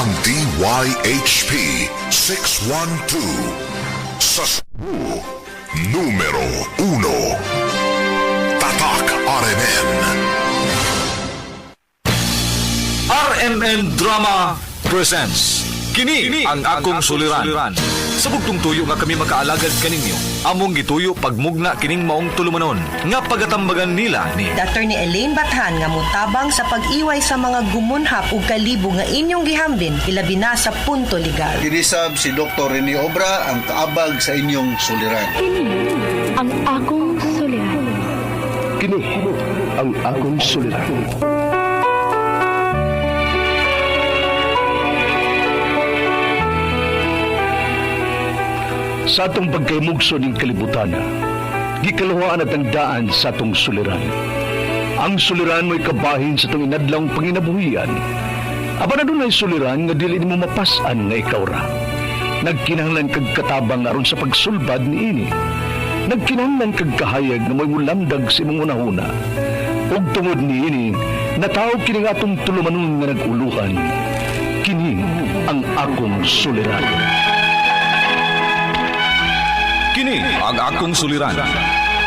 Ang DYHP 612 sa Cebu, numero 1. Tatak RMN. RMN Drama Presents Kini ang akong suliran. Sa bugtong tuyo nga kami makaalagad kaninyo, among gituyo pagmugna kining maong tulumanon nga pagatambagan nila ni Dr. ni Elaine Bathan nga mutabang sa pag-iway sa mga gumunhap ug kalibo nga inyong gihambin ilabi na sa punto legal. Kinisab si Dr. Rene Obra ang kaabag sa inyong suliran. Kini ang akong suliran. Kini ang akong suliran. Sa atong pagkaymugso ning kalibutan, gikaluhaan at ang daan sa atong suliran. Ang suliran mo'y kabahin sa atong inadlawng panginabuhian. Apan adunay suliran nga dili nimo mapas-an nga ikaw ra. Nagkinahanglan kag katabang aron sa pagsulbad niini. Nagkinahanglan kag kahayag nga mo'y mulamdag sa imong hunahuna. Ug tungod niini, nataw kini nga atong tulumanon nga nag-uluhan. Kini ang akong suliran. Kini ang akong suliran.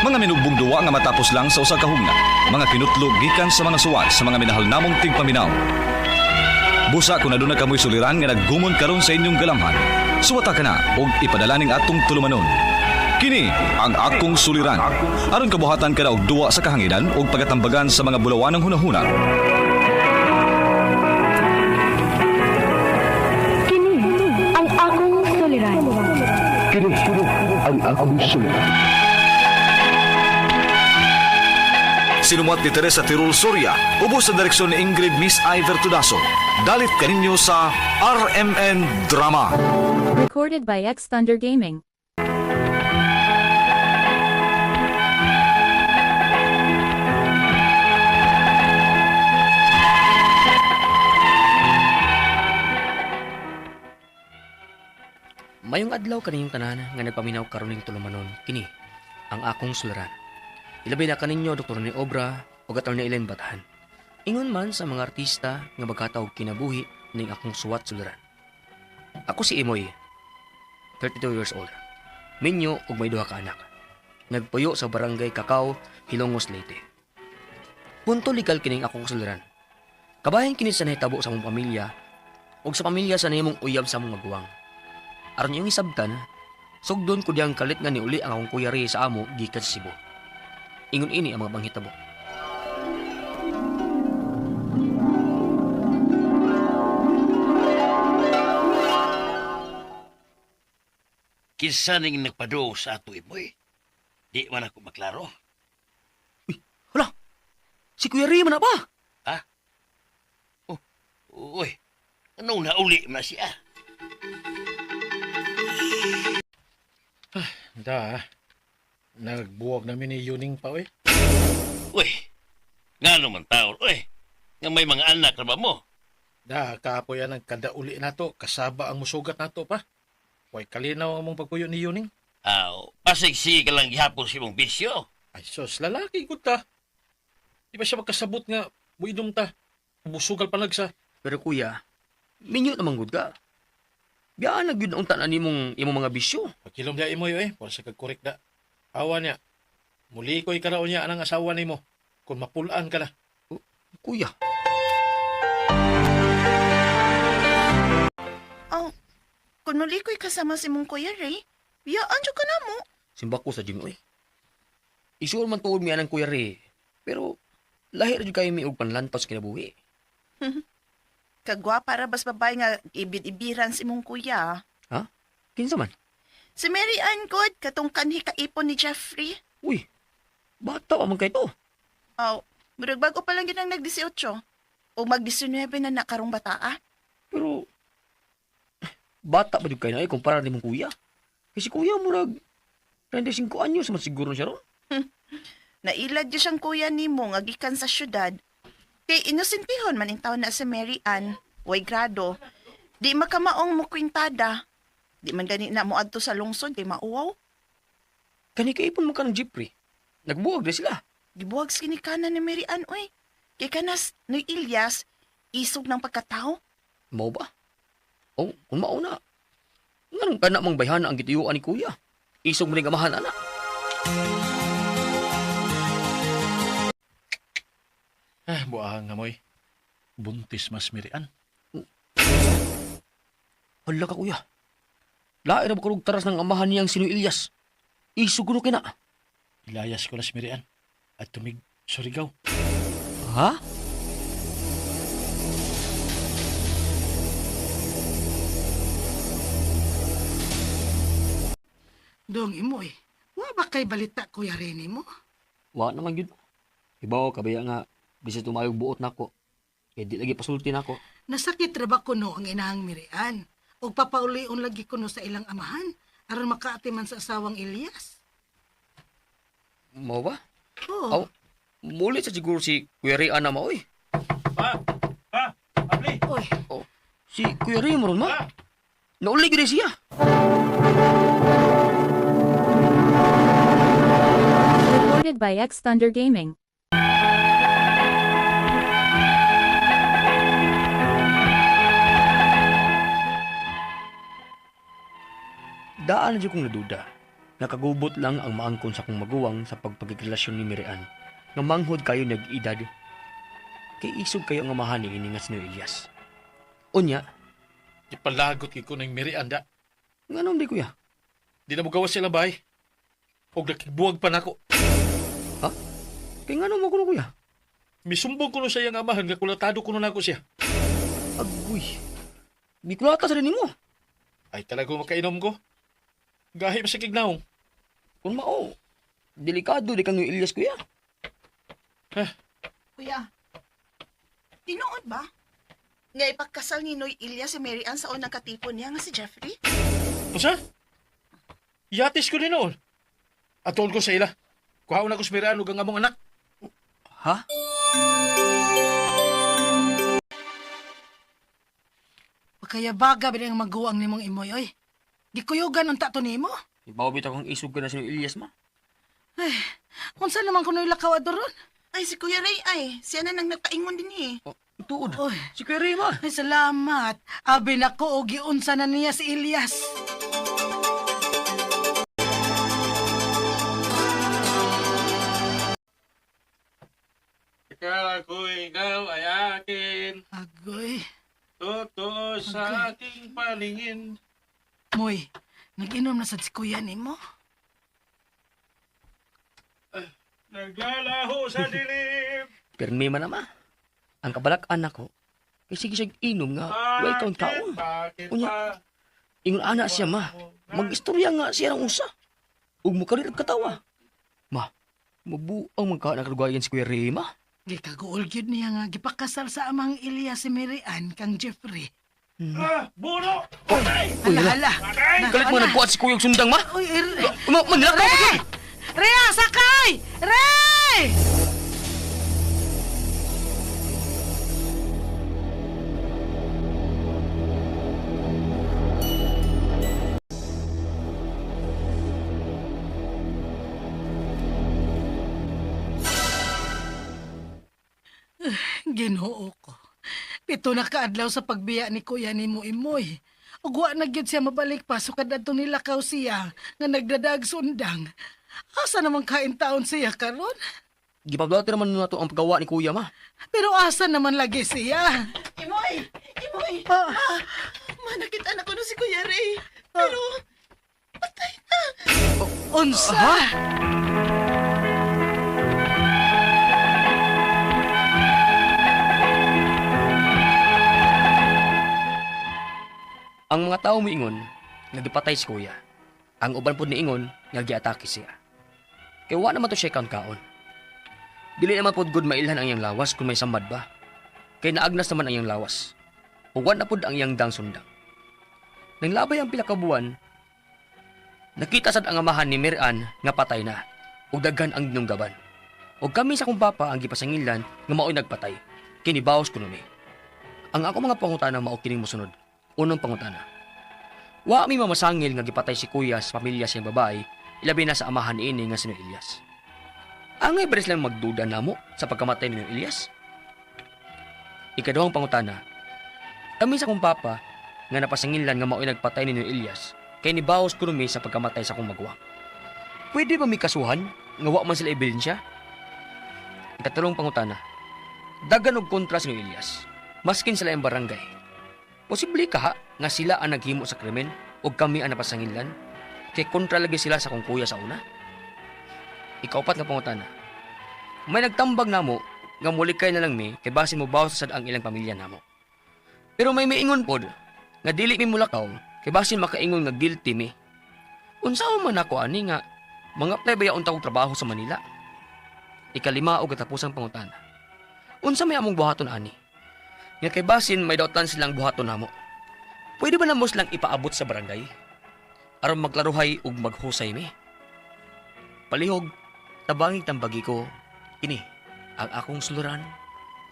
Mga minugbong duwa nga matapos lang sa usa ka hugna. Mga kinutlog gikan sa mga suwat sa mga minahal namong tigpaminaw. Busa kung aduna kamoy suliran nga naggumon karon sa inyong galamhan. Suwata ka na og ipadala ning atong tulumanon. Kini ang akong suliran. Aron kabuhatan ka na og duwa sa kahanginan ug pagatambagan sa mga bulawanang hunahuna. Kini ang akong suliran. Kini ang akong suliran. Sinumuat ni Teresa Tirul Soria, ubos sa direksyon ni Ingrid Miss Iver Tudaso. Dalit kaninyo sa RMN Drama. Recorded by X Thunder Gaming. Mayong adlaw kaninyong tanan nga nagpaminaw karon ning tulumanon kini ang akong suliran. Ilabi na kaninyo Dr. ni Obra ug Atty. Ellen Bathan. Ingon man sa mga artista nga magkataog kinabuhi ning akong suwat suliran. Ako si Imoy, 32 years old. Minyo ug may duha ka anak. Nagpuyo sa barangay Kakao, Hilongos, Leyte. Punto legal kining akong suliran. Kabahin kini sa nahitabo sa among pamilya ug sa pamilya sa nahimong uyab sa among maguwang. Aron iyong isabtan, sugdon ko diyang kalit nga niuli ang akong kuya Ray sa amo gikan sa Cebu. Ingon ini ang mga panghitabo. Kinsa ning nagpaduo sa ato imoy? Di man ako maklaro. Hala! Si Kuya Ray man na ba? Ha? Oh, uy, anong nauli man siya? Da, nagbuwag namin ni Yuning pa, oy. Uy, nga naman tao, uy. Nga may mga anak na ba mo? Da, kapoy ang kadauli nato, kasaba ang musugat nato pa. Way kalinaw ang mong pagpuyo ni Yuning. Aw, pasig ka lang gihapon sa imong bisyo. Ay sos, lalaki gud ta. Di ba siya magkasabot nga muinom ta? Musugal pa nagsa. Pero kuya, minyo naman gud ka. Biyaan na gyud na unta na nimong imong mga bisyo. Pagkilom dia imo eh, para sa kagkorek da. Awa niya. Muli ko'y karaon niya anang asawa nimo. Kung mapulaan ka na. Kuya, Oh, kung muli ko'y kasama si mong Kuya Ray, biyaan siya ka na mo. simba ko sa gym oy. Isuol man tuod mi anang Kuya Ray. Pero lahi ra jud kayo mi og panlantaw sa kinabuhi. Kagwa para bas babae nga ibid-ibiran si mong kuya. Ha? Kinsa man? Si Mary Ann God, katong kanhi kaipon ni Jeffrey. Uy, bata pa man kay to. Oh, murag bago pa lang yun ang nag-18. O mag-19 na na karong bataa. Pero bata pa jud kayo na eh kumpara ni mong kuya. Kasi kuya murag 35 anyos man siguro na siya ron. Nailad yun siyang kuya nimo nga gikan sa syudad. Kay inosentihon man in taon na si Mary Ann, way grado. Di makamaong mo kwintada. Di man gani na mo adto sa lungsod kay mauwaw. Kani kaipon mo ka ng Jeffrey. Nagbuwag na sila. Gibuwag sinikana ni Mary Ann, oy. Kay kanas ni Ilyas, isog ng pagkatao. Mao ba? Oh, kung mauna. Nganong kana mang bayhana ang gituyuan ni kuya? Isog mo ning amahan ana. Ah, buang nga moy. Buntis mas mirian. Hala ka kuya. Lain na ba kulog taras ng amahan niyang sino Ilyas? Isog ko kina. Ilayas ko na si Mirian. At tumig Surigao. Ha? Dong imoy, wa ba kay balita Kuya Rene mo? Wa naman yun. Ibaw, kabaya nga, bisa tumayog buot nako. Kaya di lagi pasulti nako. Nasakit ra ba kuno ang inahang Mirian? Og papaulion lagi kuno sa ilang amahan aron makaatiman sa asawang Elias? Mao ba? Oo. Aw, muli sa siguro si Kuya Ray ana maoy. Pa! Pa! Abli! Oy, Oh, si Kuya Ray mo ron ma. Nauli gyud siya. Recorded by X Thunder Gaming. Daan na dyan kong naduda. Nakagubot lang ang maangkon sa kong maguwang sa pagpagrelasyon ni Mirian. Nga manghod kayo nag-edad. Kay isog kayo ang amahan ni ini nga si Elias. Unya, Ipalagot kay ko ng Mirian da. nganom di kuya? Di na mo gawas sila bay. Og nakibuwag pa nako. Ha? Kay nganom mo kuno kuya? Misumbong ko no sa iyang amahan nga kulatado ko no nako siya. Agoy. Gikulata sa rin mo. Ay talaga makainom ko. Gahi pa sa kignaong. Kung mao, delikado di kang Elias kuya. Kuya, tinuod ba? Nga ipagkasal ni Noy Ilya si Mary Ann sa unang katipo niya nga si Jeffrey? Usa? Yatis ko ni noon. Atol ko sa ila. Kuhaon ako sa Mirian ug ang among anak. Ha? pagkayabaga ba ang maguwang nimong imoy oy? Gikuyugan unta to nimo? Ibaw bitaw kang isog ka na si Elias ma. Ay, unsa naman kuno ilakaw adoron? Ay, si Kuya Ray ay. Siya na nang nagpaingon din eh. Oh, tuod. Oy. Si Kuya Ray ma. Ay, salamat. Abi nako og giunsa na niya si Elias. Ikaw ako, ikaw ay akin. Agoy. Totoo sa aking paningin. Moy, nag-inom na sad si kuya nimo. Naglalaho sa dilim. Pirmi man ama. Ang kabalak-an nako, kay sige siya inom nga way kaon kaon. Bakit Unya. pa? Ingon ana siya ma. Magistorya nga siya ng usa. Ug mukarir katawa. Ma, mabuang man ka nakalugayan si Kuya Ray ma. Gikaguol gyud niya nga gipakasal sa amang Elias si Mary Ann kang Jeffrey. Ah, buno! Hala, hala. Kalit mo nagkuat si Kuya og sundang ma. Uy, Ma, manilakaw pa Re! gyud. Rea, sakay! Re! Ginoo ko. Pito na kaadlaw sa pagbiya ni Kuya ni mo imoy. Ug wa na gyud siya mabalik pa sukad adto nilakaw siya nga nagdadag sundang. Asa naman kain taon siya karon? Gipablate naman nato ang paggawa ni Kuya ma. Pero asa naman lagi siya? Imoy! Imoy! Ah, Manakita na ko no si Kuya Ray. Pero, patay na. unsa? Ang mga tao miingon nga gipatay si Kuya. Ang uban pod niingon nga giatake siya. Kay wa naman to siya kaon. Dili naman pod good mailhan ang iyang lawas kung may samad ba. Kay naagnas naman ang iyang lawas. Ug wa na pod ang iyang dang sundang. Nang labay ang pila ka buwan, nakita sad ang amahan ni Miran nga patay na ug daghan ang dinunggaban. Ug kami sa akong papa ang gipasangilan nga mao'y nagpatay. Kini baos kuno mi. Ang ako mga pangutana mao kining mosunod. Unang pangutana. Wa mi mamasangil nga gipatay si kuya sa pamilya siyang babae, ilabi na sa amahan niini nga si Noy Elias. Angay ba lang magduda namo sa pagkamatay ni Noy Elias? Ikaduhang pangutana. Kami sa akong papa, nga napasanginlan nga mao'y nagpatay ni Noy Elias kay nibaos kuno mi sa pagkamatay sa akong maguwang. Pwede ba mi kasuhan nga wa man sila ebidensya? Ikatulong pangutana. Dagan og kontra si Noy Elias, maskin sila ang barangay. Posible kaha nga sila ang naghimo sa krimen o kami ang napasanginlan kay kontra lagi sila sa akong kuya sa una? Ikaupat nga pangutana. May nagtambag namo nga mulikay na lang mi kay basin mo bawas sad ang ilang pamilya namo. Pero may miingon pod nga dili mi mulakaw kay basin makaingon nga guilty mi. Unsa man ako ani nga mga apply ba unta og trabaho sa Manila? Ikalima og katapusang pangutana. Unsa may among buhaton ani? Nga kay basin may dautan silang buhaton namo. Pwede ba namo silang ipaabot sa barangay? Aron magklaruhay ug maghusay mi. Palihog, tabangig tambagi ko, kini ang akong suluran,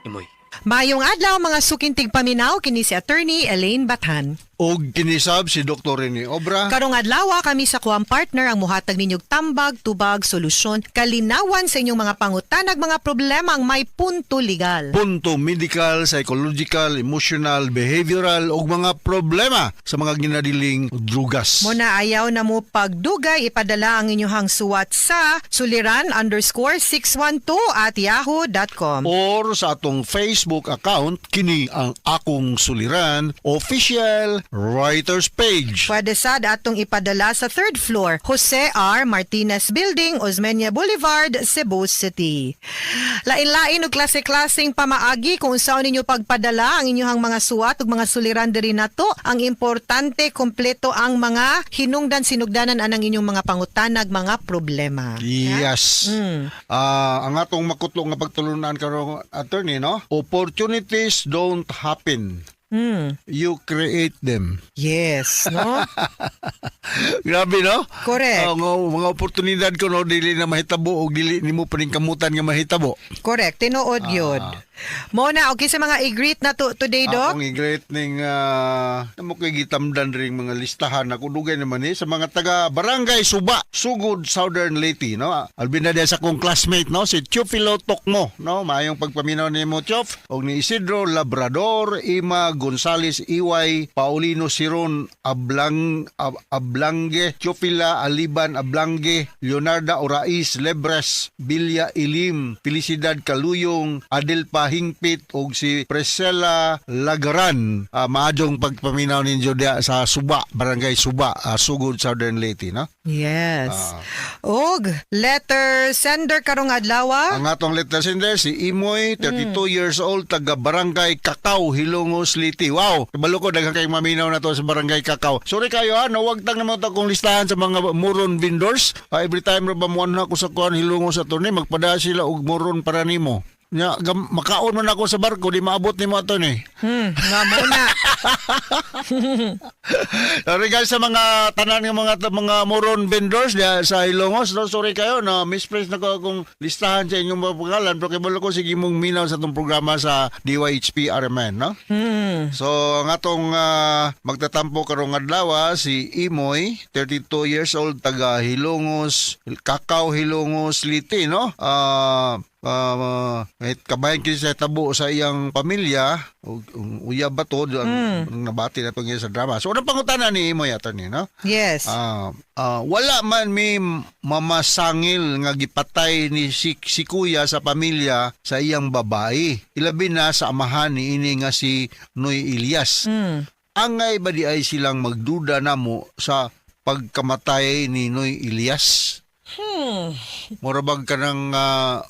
Imoy. Maayong adlaw mga suking tigpaminaw, kini si Attorney Elaine Bathan. Og kinisab si Dr. Rene Obra. Karong adlaw kami sa kuang partner ang muhatag ninyog tambag, tubag, solusyon, kalinawan sa inyong mga pangutanag, mga problema ang may punto legal. Punto medical, psychological, emotional, behavioral ug mga problema sa mga ginadiling drugas. Muna ayaw na mo pagdugay, ipadala ang inyong suwat sa suliran_612@yahoo.com. Or sa atong Facebook account, kini ang Akong Suliran Official Writers Page. Pwede sad atong ipadala sa third floor, Jose R. Martinez Building, Osmeña Boulevard, Cebu City. Lain-lain og klase-klaseng pamaagi kung unsaon ninyo pagpadala ang inyong mga suwat ug mga suliran diri nato. Ang importante, kompleto ang mga hinungdan sinugdanan anang inyong mga pangutanag, mga problema. Yes. Ang atong makutlo nga pagtulunan karon, attorney, no? Opportunities don't happen. You create them. Yes, no? Grabe, no? Correct. Mga oportunidad ko, no, dili na mahitabo o dili nimo paningkamutan nga mahitabo. Correct. Tinuod yun. Mo na, okay sa mga i-greet na to, today, Doc? Akong i-greet ning namo ko'y gitamdan ring mga listahan ako dugay naman eh sa mga taga Barangay Suba, Sugod, Southern Leyte, no? Albina diya sa akong classmate, no, si Teofilo Tokmo, no? Maayong pagpaminaw nimo, Tiof, og ni Isidro Labrador, Ima Gonzales Iway, Paulino Siron Ablange, Teofila Aliban Ablange, Leonarda Orais Lebres, Bilya Ilim, Felicidad Kaluyong, Adelpa Hingpit ug si Priscilla Lagaran. Maadjong pagpaminaw ninyo diya sa Suba, Barangay Suba, Sugod, Southern Leyte, no? Yes. Og letter sender karong adlaw. Ang atong letter sender si Imoy, 32 years old, taga Barangay Kakao, Hilongos, Leyte. Wow! Kabalo ko daghan kayong maminaw na to sa Barangay Kakao. Sorry kayo ha, no, wag tang naman akong listahan sa mga moron vendors. Every time ra ba mo ako sa kuan Hilongos attorney, magpada sila og moron para nimo. Nya, makaon man ako sa barko, di maabot nimo, attorney. Nga muna. Sorry guys sa mga tanan nga mga moron vendors diya sa Hilongos, no? Sorry kayo na misplace na ko akong listahan sa inyong mga pangalan pero kay ko sige mong minaw sa atong programa sa DYHP RMN, no? So ang atong magtatampo karong adlaw si Imoy, 32 years old, taga Hilongos, Kakao, Hilongos, Leyte, no? Kabayan kini sa tabo sa iyang pamilya ug uyab ba to ang nabati na to sa drama. So unang pangutana ni Imoy, attorney, no? Yes. Wala man mi mamasangil nga gipatay ni si kuya sa pamilya sa iyang babae. Ilabi na sa amahan ni ini nga si Noy Elias. Angay ba di ay silang magduda namo sa pagkamatay ni Noy Elias? Mura bag ka ng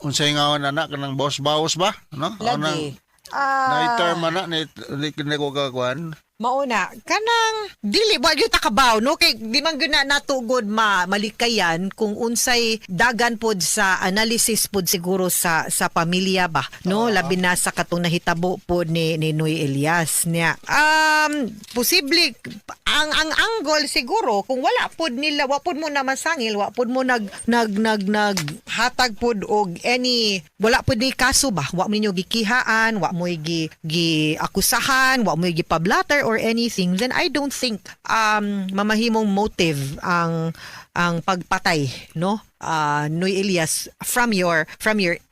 unsay ngaon anak kanang boss-bawas ba? No? Lagi. Na term ana ni ni ko kakuan. Mauna, kanang dili wa gyud ta kabaw, no, kay di man gyud na natugod ma malikayan kung unsay dagan pod sa analysis pod siguro sa pamilya ba, no, labi na sa katong nahitabo pod ni Noy Elias niya. Posible ang angle siguro kung wala pod nila, wa pod mo na masangil, wa pod mo nag nag nag nag hatag pod og any, wala pod ni kaso ba, wa mo ninyo gikihaan, wa mo gi gi akusahan, wa mo gi pablatter or anything, then I don't think mamahimong motive ang ang pagpatay, no, Noy Elias from your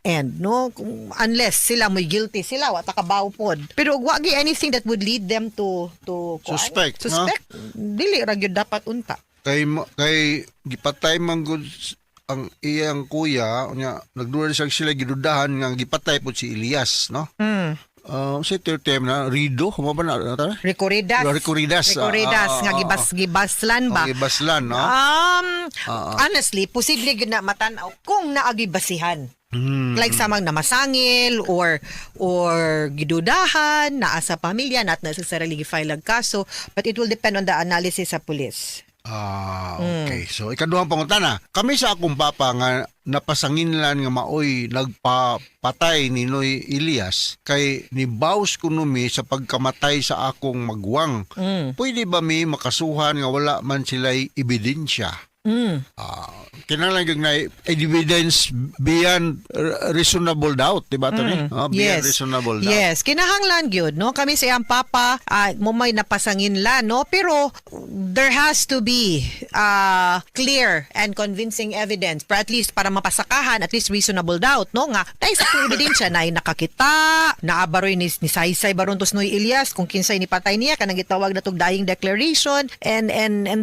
end, no? Unless sila mo guilty sila, wa ta kabaw pod, pero og wa gyud anything that would lead them to kuan, Suspect, no? suspect, dili ra gyud dapat unta. Kay gipatay man gud ang iyang kuya unya, nagdura siya sila gidudahan nga gipatay po si Elias, no? Sa term na Rido, mo ba na na? Recoridas. Recoridas. Recoridas nga gibaslan ba? Oh, gibaslan, no? Honestly, posible gyud na matan-aw kung naagi basihan. Like samang namasangil or gidudahan naa sa pamilya, not necessarily gi-file ang kaso, but it will depend on the analysis sa police. Ah, okay. So ikaduhang pangutana, kami sa akong papa nga napasanginlan nga maoy nagpapatay ni Noy Elias kay nibaws kuno mi sa pagkamatay sa akong magwang. Pwede ba mi makasuhan nga wala man sila'y ebidensya? Ah, kinahanglan gyud na evidence beyond reasonable doubt, di ba, Tony? Ah, beyond reasonable doubt. Yes, kinahanglan gyud, no? Kami sa iyang papa, mo may napasanginlan, no? Pero there has to be clear and convincing evidence para at least para mapasakahan, at least reasonable doubt, no? Nga dahil sa akong ebidensya na ay nakakita, naabaroy ni Saysay baron tos Noy Elias kung kinsay ni patay niya, kanang gitawag na tog dying declaration and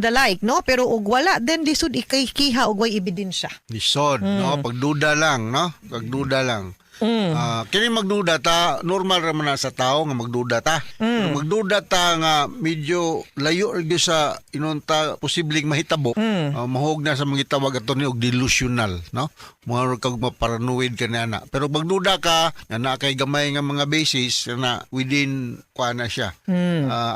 the like, no? Pero og wala, then lisod ikay kiha og way ebidensya. Lisod, no? Pagduda lang, no? Pagduda lang. Ah, kini magduda ta, normal ra man na sa tao nga magduda ta. Pero magduda ta nga medyo layo ra gyud sa inunta posibleng mahitabo. Mahog na sa mga gitawag ato ni og delusional, no? Mga kag maparanoid ka na ana. Pero magduda ka nga naa kay gamay nga mga basis na within kuan na siya.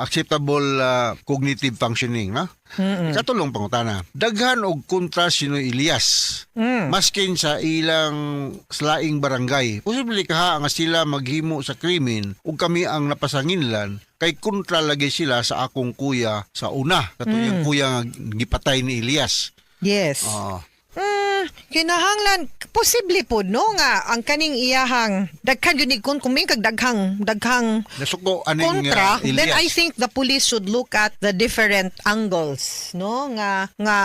Acceptable cognitive functioning, no? Ikatulong pangutana. Daghan og kontra si Noy Elias. Maskin sa ilang slaing barangay. Posible kaha nga sila maghimo sa krimen ug kami ang napasanginlan kay kontra lagi sila sa akong kuya sa una. Katong iyang kuya nga gipatay ni Elias. Kinahanglan posible po, no, nga ang kaning iyahang daghan yun kung may kag daghang daghang Nasuko aning kontra, Elias. then I think the police should look at the different angles, no, nga nga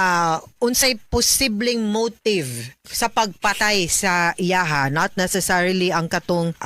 unsay posibleng motive sa pagpatay sa iyaha, not necessarily ang katong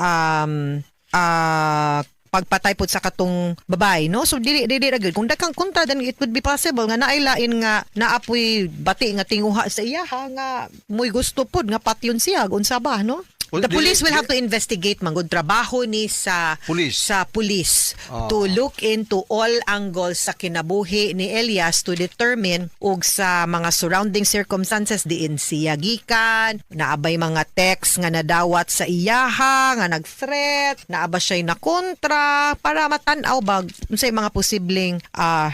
pagpatay pud sa katong babae, no? So dili dili ra gyud. Kung daghang kontra, then it would be possible nga naay lain nga naapoy bati nga tinguha sa iyaha nga mo'y gusto pud nga patyon siya, unsa ba, no? Well, The police will have to investigate man gud, trabaho ni sa Police. Sa police to look into all angles sa kinabuhi ni Elias to determine og sa mga surrounding circumstances diin siya gikan, naabay mga text nga nadawat sa iyaha nga nag-threat, naaba siya'y nakontra, para matan-aw ba unsay mga posibleng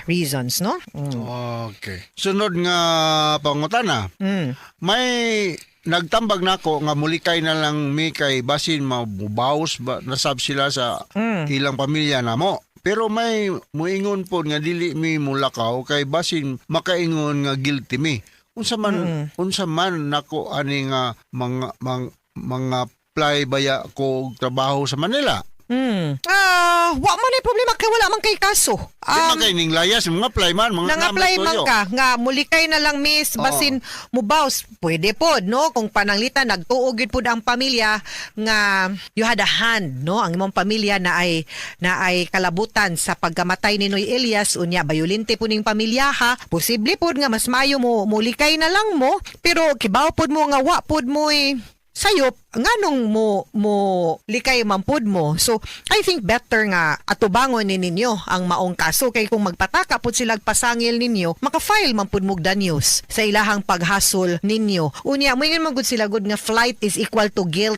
reasons, no? Okay. Sunod nga pangutana. May nagtambag nako nga mulikay na lang mi kay basin mabubaws ba nasab sila sa ilang pamilya namo. Pero may muingon po nga dili mi mulakaw kay basin makaingon nga guilty mi. Unsa man nako ani nga mga apply baya ko og trabaho sa Manila? Ah, wa man ay problema kay wala man kay kaso. Di man kay ning layas mga apply man mga Nang-apply man tuyo. ka nga mulikay na lang miss basin mubaws, pwede pod, no, kung pananglitan nagtuo gyud pod ang pamilya nga you had a hand, no, ang imong pamilya na ay kalabutan sa pagkamatay ni Noy Elias, unya bayolente po ning pamilya ha, posible pod nga mas mayo mo mulikay na lang mo, pero kibaw pod mo nga wa pod mo eh, sayop nganong mo likay man pud mo. So I think better nga atubangon ni ninyo ang maong kaso kay kung magpataka pud sila pasangil ninyo, maka-file man pud mo danyos sa ilahang paghasol ninyo. Unya moingon man gud sila gud nga flight is equal to guilt.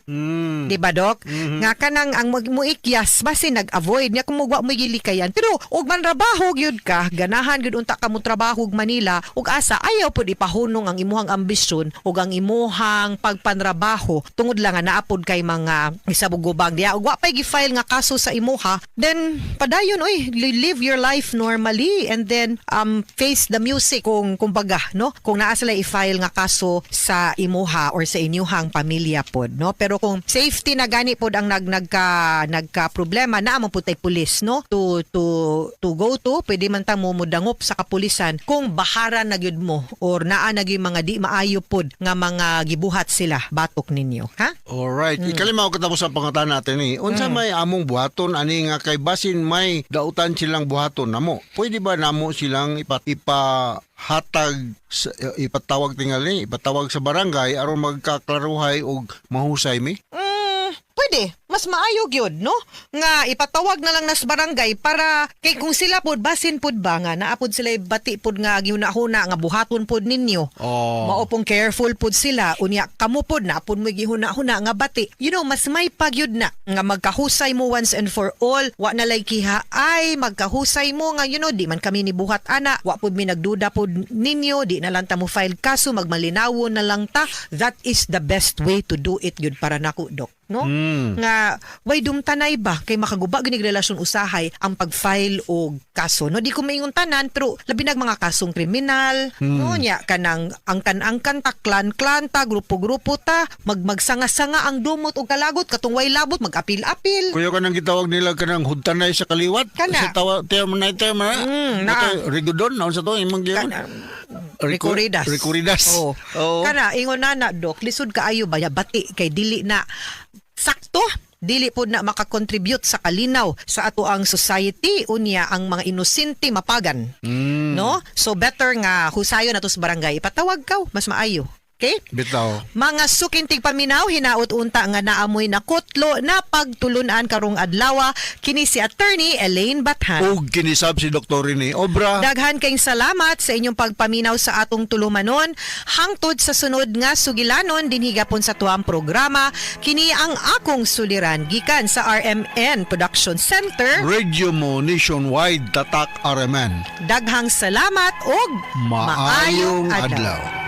Di ba, Dok? Nga kanang ang muikyas basi nag-avoid niya kung mugwa mo gilikayan. Pero og manrabaho gyud ka, ganahan gyud unta ka mo trabaho og Manila ug asa, ayaw pud ipahunong ang imuhang ambisyon ug ang imuhang pagpanrabaho tungod lang sila nga naapod kay mga isabugubang diya ug wa pay gi-file nga kaso sa imuha, then padayon oy, live your life normally and then face the music kung kumbaga, no, kung naa sila i-file nga kaso sa imuha or sa inyuhang pamilya pod, no. Pero kung safety na gani pod ang nag nagka nagka problema, naa man pud tay pulis, no, to go to. Pwede man ta mo mudangop sa kapulisan kung baharan na gyud mo or naa na gyud mga di maayo pod nga mga gibuhat sila batok ninyo, ha. Alright. Ikalima ko katapos ang pangutana natin eh. Unsa may among buhaton ani nga kay basin may dautan silang buhaton namo. Pwede ba namo silang ipahatag sa, ipatawag tingali, ipatawag sa barangay aron magkaklaruhay og mahusay mi? Pwede. Mas maayo gyud, no? Nga ipatawag na lang nas barangay para kay kung sila pod basin pod ba nga naa pod sila bati pod nga gihuna-huna nga buhaton pod ninyo. Oh. Mao pong careful pod sila, unya kamo pod na pod mo gihuna-huna nga bati. Mas may pagyud na nga magkahusay mo once and for all, wa na lay kiha ay magkahusay mo nga di man kami ni buhat ana, wa pod mi nagduda pod ninyo, di na lang ta mo file kaso, magmalinawon na lang ta. That is the best way to do it gyud para nako, dok, no? Nga way dumtanay ba kay makaguba ginig relasyon usahay ang pag-file og kaso, no? Di ko maingon tanan, pero labi nag mga kasong kriminal, no, nya kanang angkan-angkan ta, klan-klan ta, grupo-grupo ta, magsanga-sanga ang dumot og kalagot katong way labot mag-apil-apil. Kuya, kanang gitawag nila kanang hudtanay sa kaliwat. Kana. Sa tawa term na term na. Naa. Rigodon na unsa to imong giyon? Kana. Recurridas. Recurridas. Oo. Oo. Kana ingon na na, dok, lisod kaayo ba ya bati kay dili na sakto, dili pod na makakontribute sa kalinaw sa ato ang society, unya ang mga inosente mapagan. No? So better nga husayon nato sa barangay, ipatawag kaw, mas maayo. Okay? Bitaw. Mga sukintig paminaw, hinaot unta nga naamoy na kutlo na pagtulunan karong adlaw. Kini si Attorney Elaine Bathan. Ug kinisab si Dr. Rene Obra. Daghan kayong salamat sa inyong pagpaminaw sa atong tulumanon. Hangtod sa sunod nga sugilanon dinhi gapon sa tuang programa, kini ang akong suliran gikan sa RMN Production Center. Radio mo nationwide, tatak RMN. Daghang salamat og Maayong adlaw.